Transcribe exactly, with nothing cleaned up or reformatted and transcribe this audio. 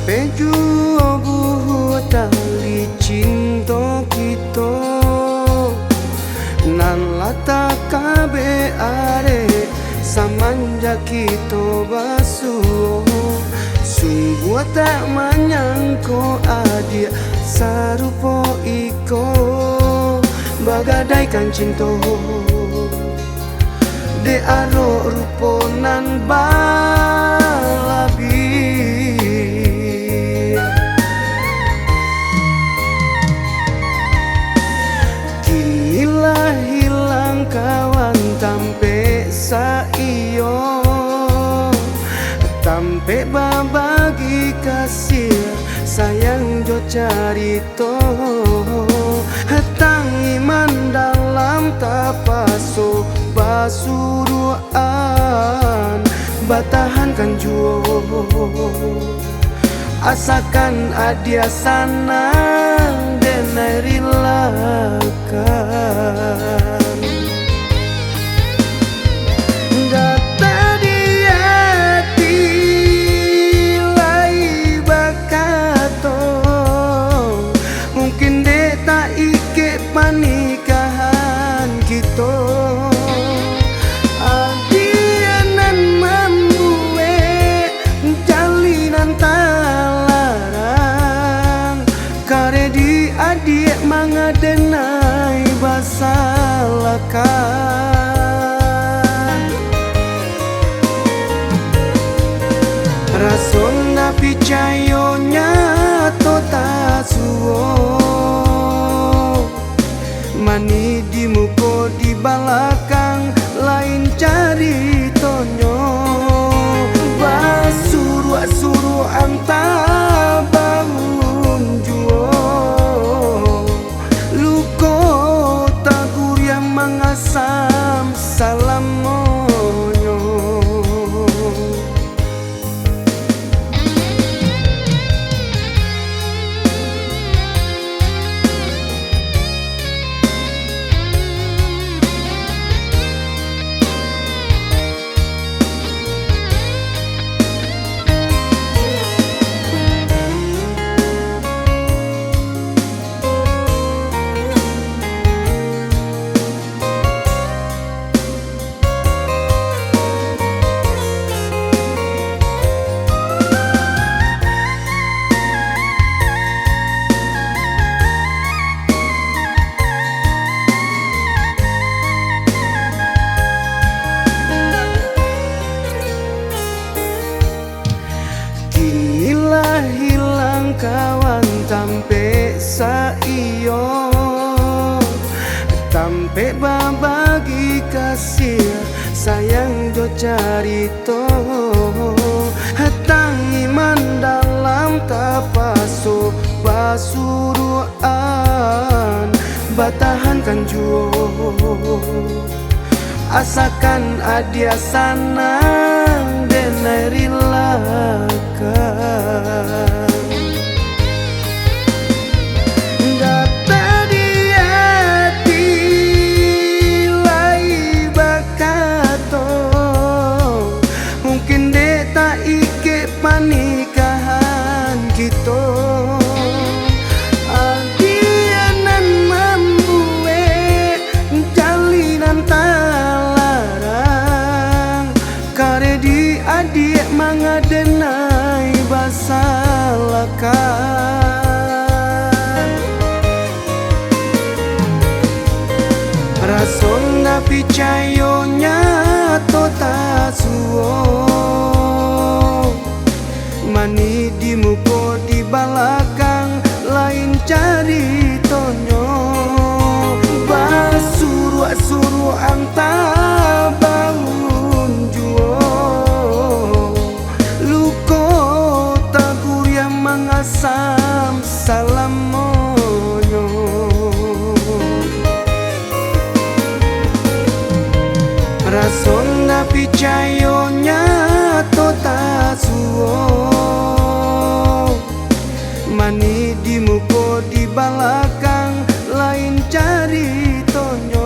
Tampek juo buah tali cinto kito, nan lah takabek arek samanjak kito basuo. Sungguah tak manyangko adiak sarupo iko, bagadaikan cinto dek arok rupo nan balabiah. Kini lah hilang kawan tampek saiyo, tampek babagi kasih sayang jo carito. Tang iman dalam tapaso basuruakan, batahankan juo. Asakan adiak sanang, denai rilakan. Data di ati lai bakato, mungkin dek taikek panikahan kito. Adiak nan mambuek jalinan talarang, kareh di adiak mangadenai basalahkan. Raso ndak picayo nyato tasuo. Manih di muko, di balakang lain caritonyo. Basuruak-suruak anta baun juo, luko taguriah mangasam salamonyo. Kini lah hilang kawan tampek saiyo, tampek babagi kasih sayang jo carito. Tang iman dalam tapaso basuruakan, batahankan juo. Asakan adiak sanang, denai rilakan. Data di ati lai bakato, mungkin dek taikek panikahan kito. Adiak nan mambuek jalinan talarang, kareh di adiak mangadenai basalahkan. Raso ndak picayo nyato tasuo. Manih di muko, di balakang lain caritonyo. Basuruak-suruak anta baun juo, luko taguriah mangasam salamonyo. Raso ndak picayo nyato tasuo. Manih di muko, di balakang lain caritonyo.